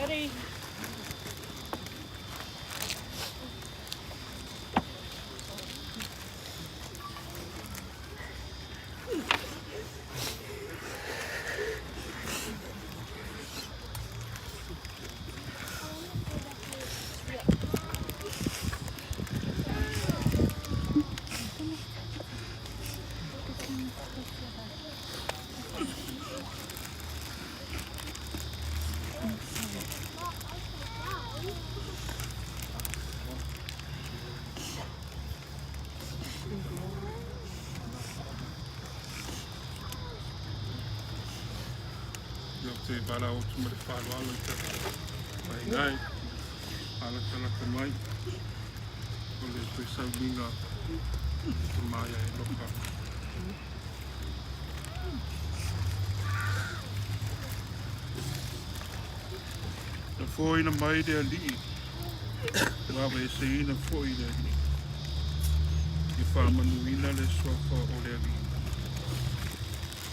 Daddy. Ia ou te valaau atu ma le faaaloalo i tatou aiga e malatalata mai o le toe sauniga o le tama ia Enoka. Na foaina mai le Alii, ua aveeseina foi le Alii. Ia faamanuina le suafa o le Alii.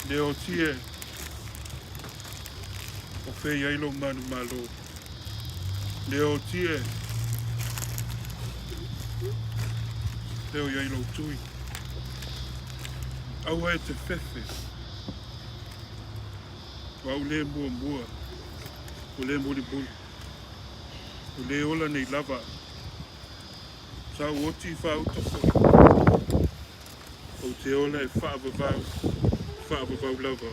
Le oti e, o fea i ai lou manumalo. Le oti e, leo i ai lou tui. Aua e te fefe, o au le muamua, o le mulimuli, o le ola nei lava. Sa ou oti i faauta foi, ou te ola e faavavau, faavavau lava.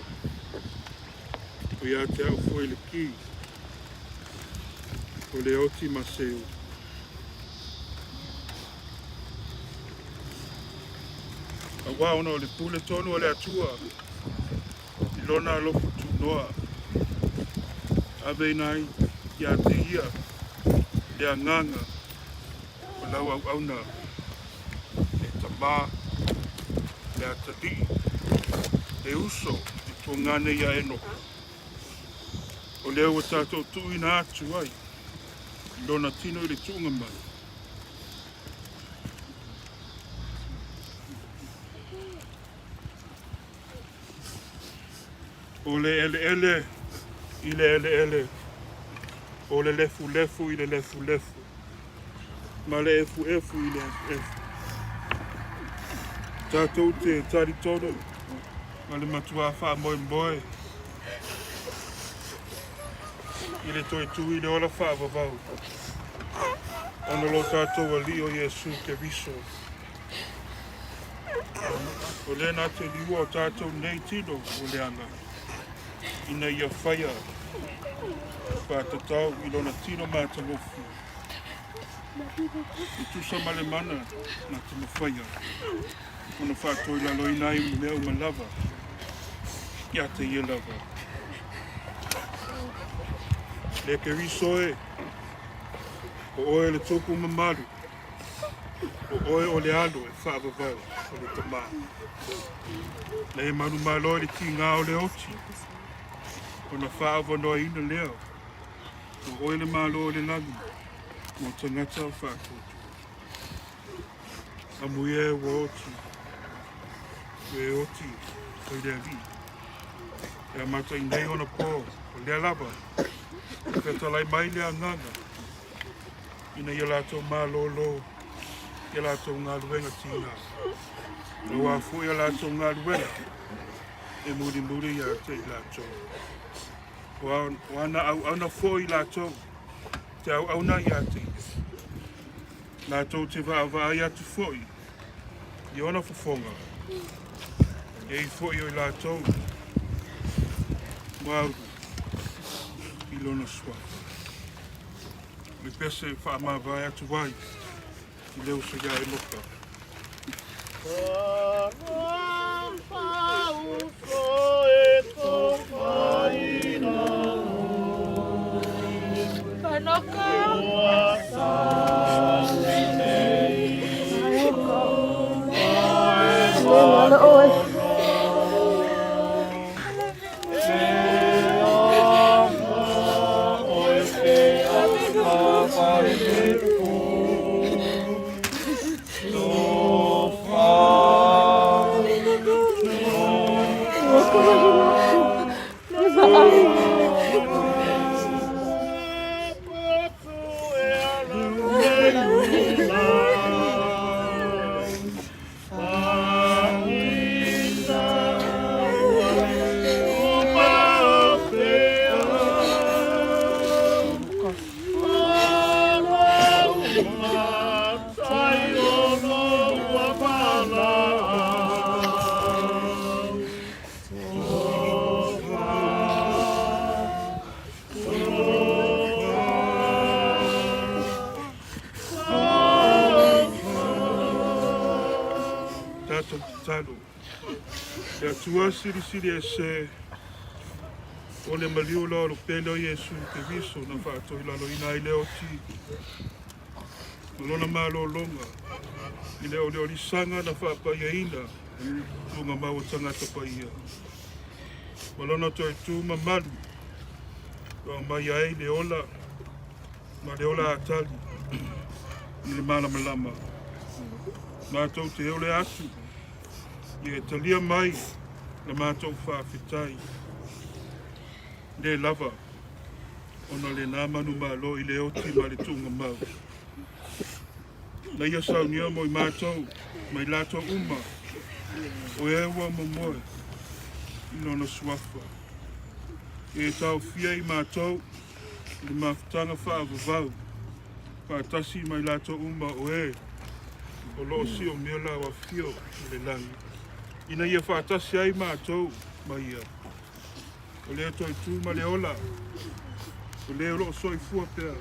O ia te au foi le ki, o le oti ma seu. Aua ona o le pule tonu a le Atua i lona alofa tunoa, aveina ai ia te ia le agaga o lau auauna e Tamā, le Atalii, le uso i tuagane ia Enoka, o lea ua tatou tuuina atu ai i lona tino i le tuuga mai. O le eleele i le eleele, o le lefulefu i le lefulefu, ma le efuefu i le efuefu. Tatou te talitonu ma le matuā faamoemoe i le toe tū i le ola faavavau ona lo tatou Alii o Iesu Keriso. O lea na te liua o tatou nei tino o leaga ina ia whaia whātatau i lona tino mātagofie. I tusa ma le mana na te mawhaia, ona whaatoi lalo ina ai mea uma lava, ia te ia lava. Le Keriso e, o oe le tupu mamalu, O oe o le alo e faavavau o le Tamā. Na e manumalo i le tigā o le oti, ona faaavanoaina lea o oe le Malo o le lagi mo tagata o faatuatua. Amuia e ua oti, ua e oti oi le Alii. E amata i nei ona pō, o lea lava, e fetalai mai le agaga ina ia latou malōlō i a latou galuega tigā, aua foi a latou galuega e mulimuli ia te i latou. O ana auauna foi latou te auauna ia te ia. Latou te vaavaai atu foi i ona fofoga, e i foi o i latou muaulu. I lona suafa. O le pese e faamavae atu ai i le uso iā Enoka. Tatou tatalo. Le Atua silisili ese, o le maliu loa o lo pele o Iesu Keriso na faatoilaloina ai le oti ma lona malologa i le oliolisaga na faapaiaina tuugamau o tagata paia ma lona toe tu mamalu ua aumai ai le ola ma le ola atali i le malamalama. Matou te ole atu ia e talia mai la matou faafetai. Le lava ona lena manumalo i le oti ma le tuugamau. Na ia saunia mo i matou ma i latou uma o e ua momoe i lona suafa. Ia e taofia i matou i le mafutaga faavavau faatasi ma i latou uma o e o lo o siomia lau afifio i le lagi, ina ia faatasi ai matou ma ia. O le toe tu ma le ola, o le o lo o soifua pea,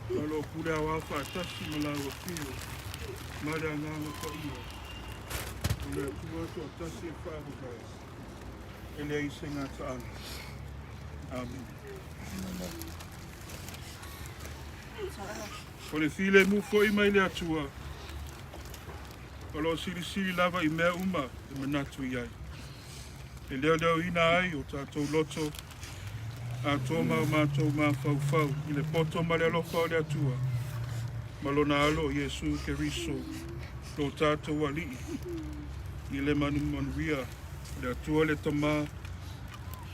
ma o lo o pule aoao faatasi ma lau afio, ma le Agaga Paia, o le Atua toatasi e faavavau, e leai se gataaga. Amene. O le filemu foi mai le Atua, o lo o silisili lava i mea uma e manatu i ai, e leoleoina ai o tatou loto atoa ma o matou mafaufau i le poto ma le alofa o le Atua ma lona Alo o Iesu Keriso lo tatou Alii, i le manumanuia o le Atua le Tama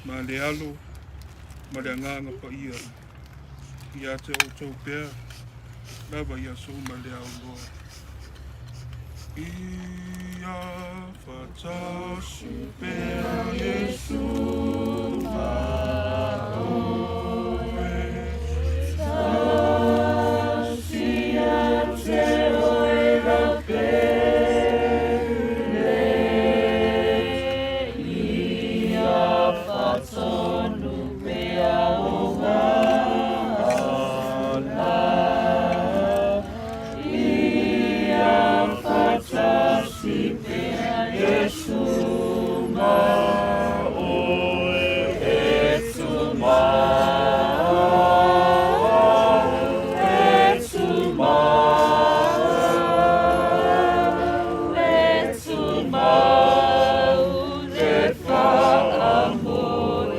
ma le Alo ma le Agaga Paia, ia te outou pea lava i aso uma le auloa. Ia faatasi pea Iesu ma oe. Tasi ia te oe lau pele. Ia faatonu pea o ala. Ia faatasi pea Iesu ma oe e tumau, e tumau, e tumau le faamoemoe,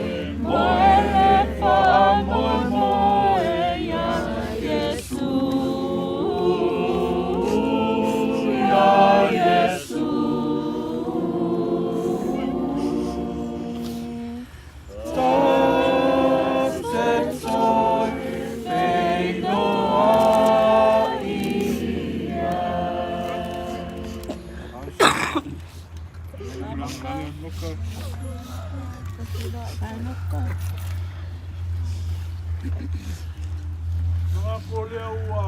le faamoemoe iā Iesu, iā Iesu. Ta te toe feiloai ia. Manatu o lea ua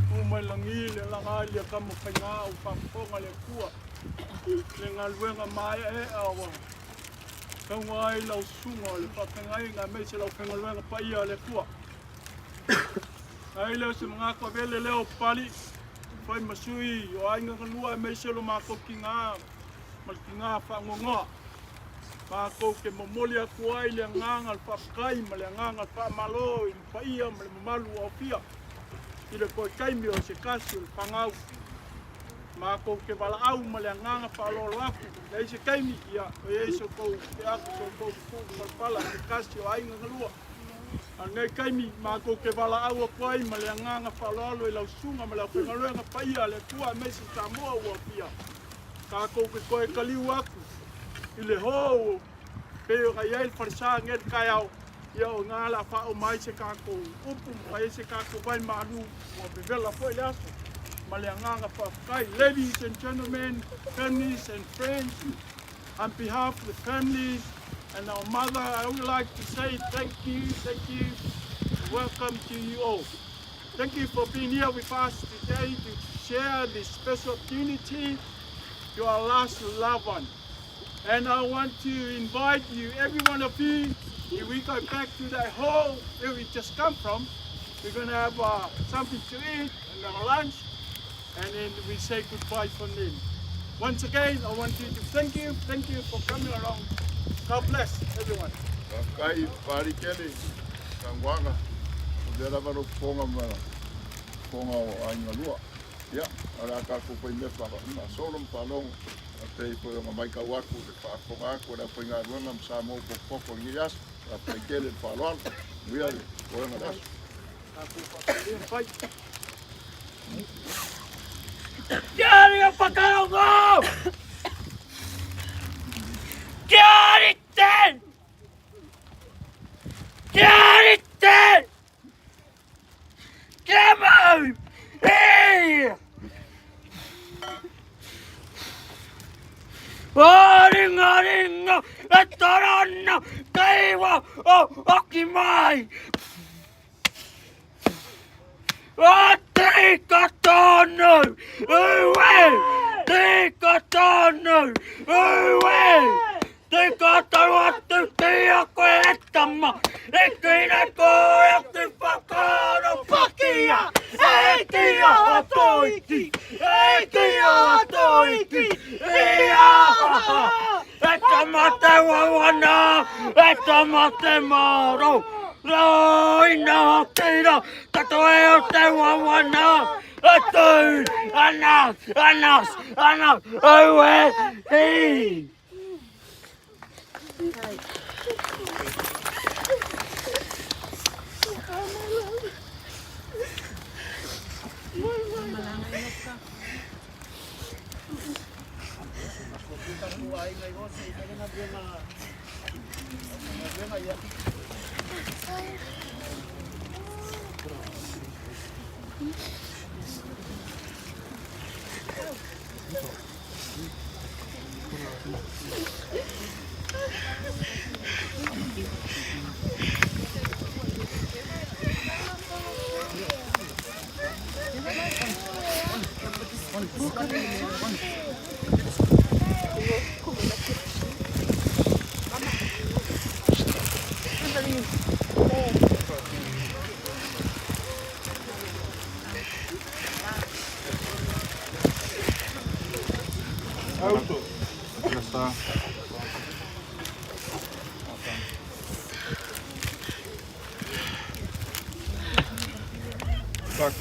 tu mai lagi le laga i le kama faiga ua faafofoga le Atua i le galuega maeaea ua. Saunoa ai lau susuga o le faafeagaiga aemaise le aufaigaluega paia a le Atua. Ai lea o se manatu avele lea o Papalii, fai ma sui o aiga galua aemaise lo matou tiga ma le tiga faanoanoa. Matou te momoli atu ai le agaga o le faafetai ma le agaga o le faamalo i le paia ma le mamalu ua aofia i le toe taimi o se tasi o le fanau. Matou te valaau ma le agaga faaaloalo atu, leai se taimi, ia, o i ai so outou feaku, so outou pupuu palapala, se tasi o aiga galua. A o lenei taimi, matou te valaau atu ai ma le agaga faaaloalo i lau susuga ma le aufaigaluega paia a le Atua aemaise Samoa ua aofia. Tatou te toe taliu atu i le hou pei ona i ai le falesa nei le taeao, ia o ina o le a faauma ai se tatou upu ma fai ai se tatou vai malu ua vevela foi le aso ma le agaga faafetai. Ladies and gentlemen, families and friends, on behalf of the families and our mother, I would like to say thank you, welcome to you all. Thank you for being here with us today to share this special opportunity to our last loved one. And I want to invite you, every one of you, if we go back to that hall where we just come from, we're going to have something to eat and our lunch, and then we say goodbye from them. Once again, I want you to thank you for coming along. God bless everyone. Faafetai Palikele saunoaga o lea lava lou fofoga ma fofoga o aiga lua. Ia, o le a tatou fai mea faasolo ma faalogo e pei foi ona matau atu i le faafofoga atu a le aufaigaluega ma Samoa ua potopoto i lenei aso. Faafetai tele i le faaaloalo. Manuia le foega o le aso. Kia whakarongo! Kia rite! Kia rite! Kia mau! Hei! O ringa ringa e tarana keiwa o hoki mai! O tika tonu! Ue! Tika tonu! Ue! Tika tau atu ki a koe e tama, e kina koe o te whakaaro pakia, e ki a toiki, e ki a toiki, e a e tama te wawana, e tama te maro, Roina tira, tatoe o te wawana, e tū, ana, ana, ana, aue, hi. Tak.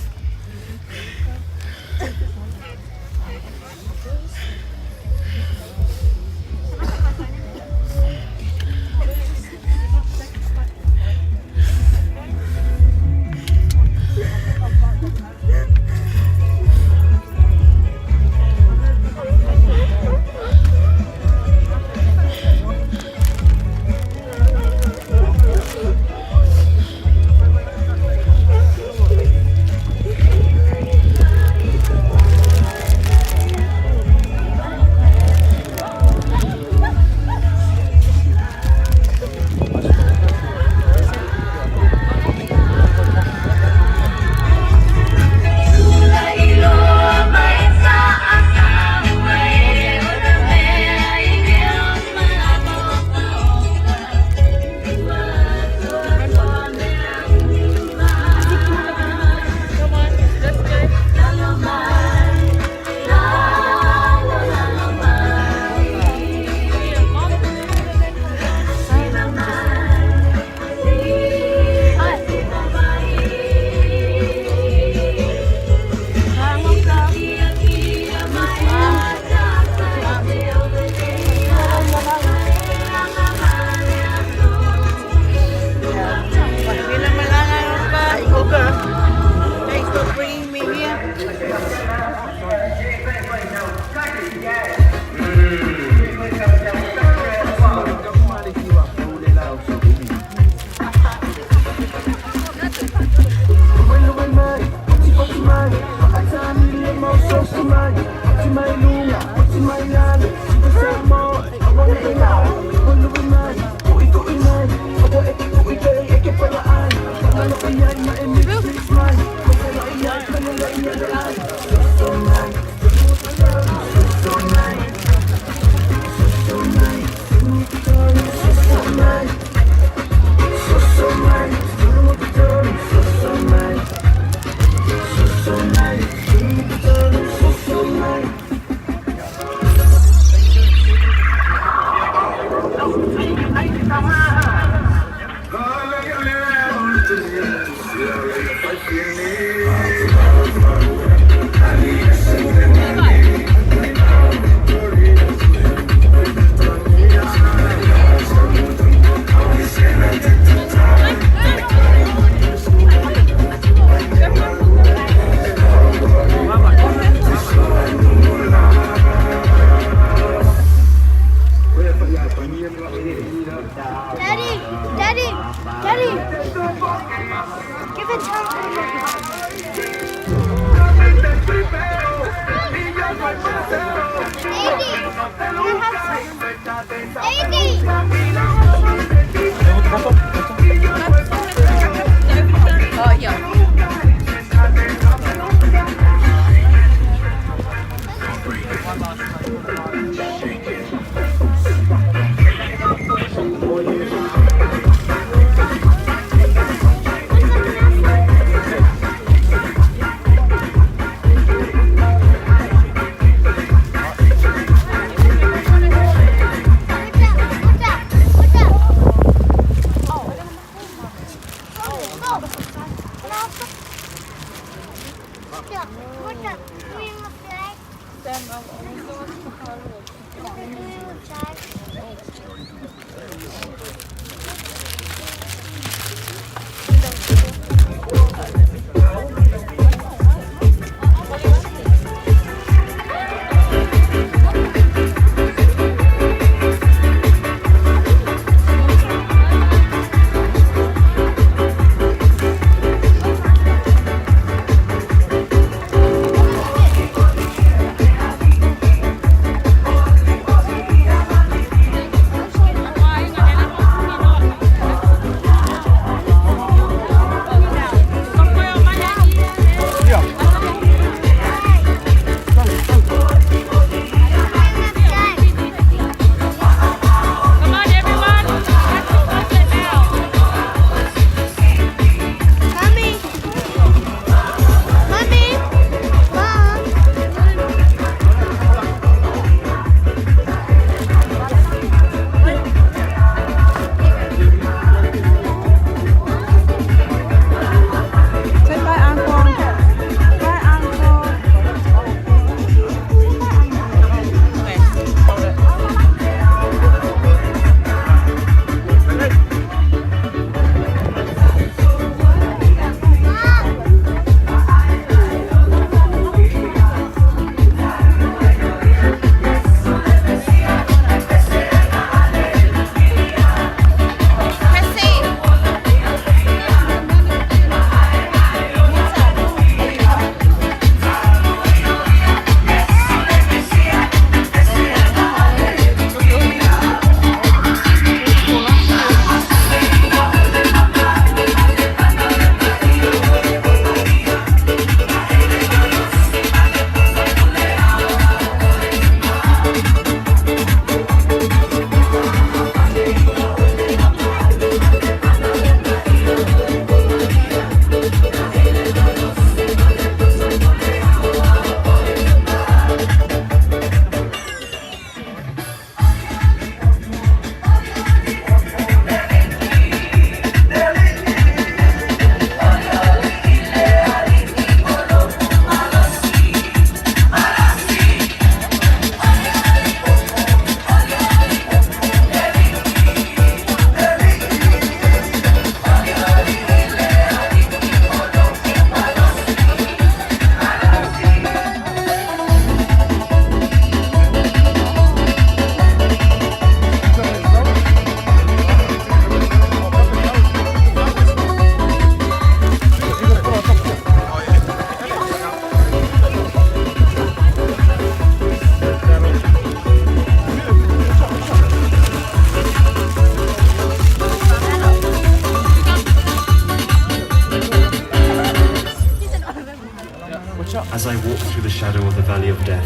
As I walk through the shadow of the valley of death,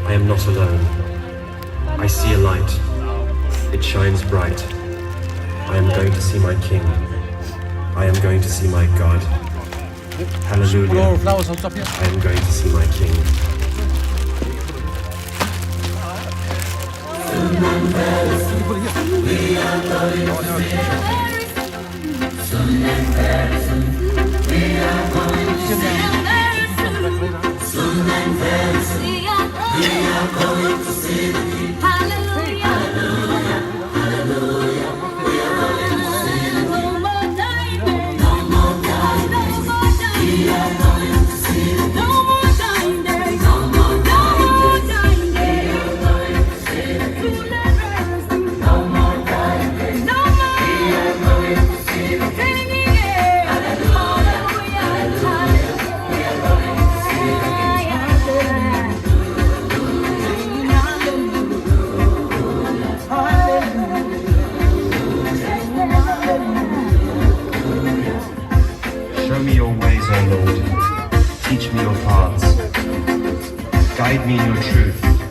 I am not alone. I see a light. It shines bright. I am going to see my King. I am going to see my God. Hallelujah. I am going to see my King.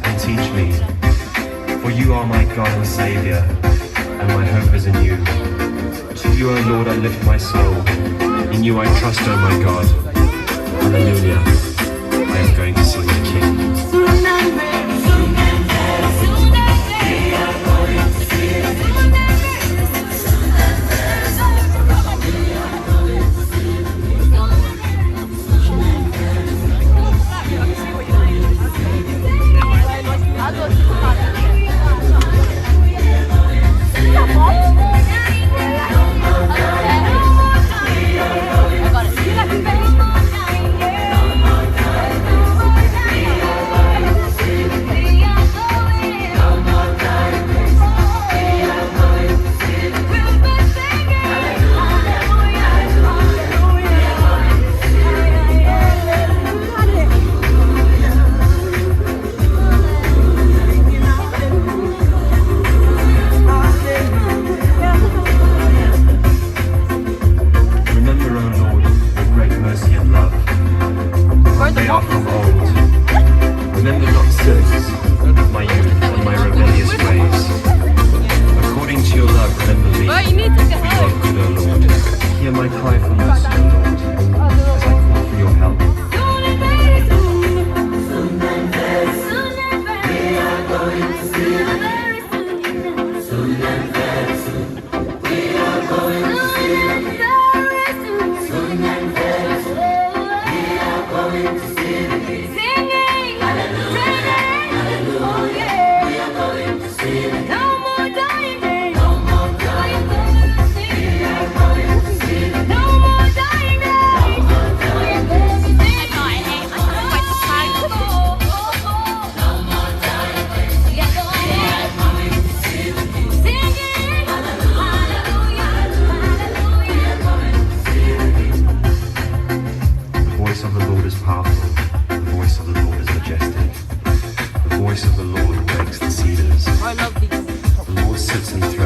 and teach me, for you are my God and Savior, and my hope is in you. To you, O Lord, I lift my soul. In you I trust, O my God. Hallelujah. I am going to see my King. Remember, O Lord, your great mercy and love. They are from old. Remember not sins of my youth and my rebellious ways. According to your love, remember me. Well, you need to For you are good, O Lord. Hear my cry for mercy, O Lord, as I call for your help. Soon and very soon. Soon and very soon. We are going to see. Very soon. Soon and very soon. We are going to see. Soon and very soon. We are going to see. Singing, hallelujah, oh yeah. We are going to see. No more dying days. No more dying days. We are going to see. No more dying days. We are going to see. No more dying days. We are going to see. Singing, hallelujah, hallelujah. The voice of the Lord is powerful. The voice of the Lord is majestic. The voice of the Lord breaks the cedars. I love these. The Lord sits enthroned.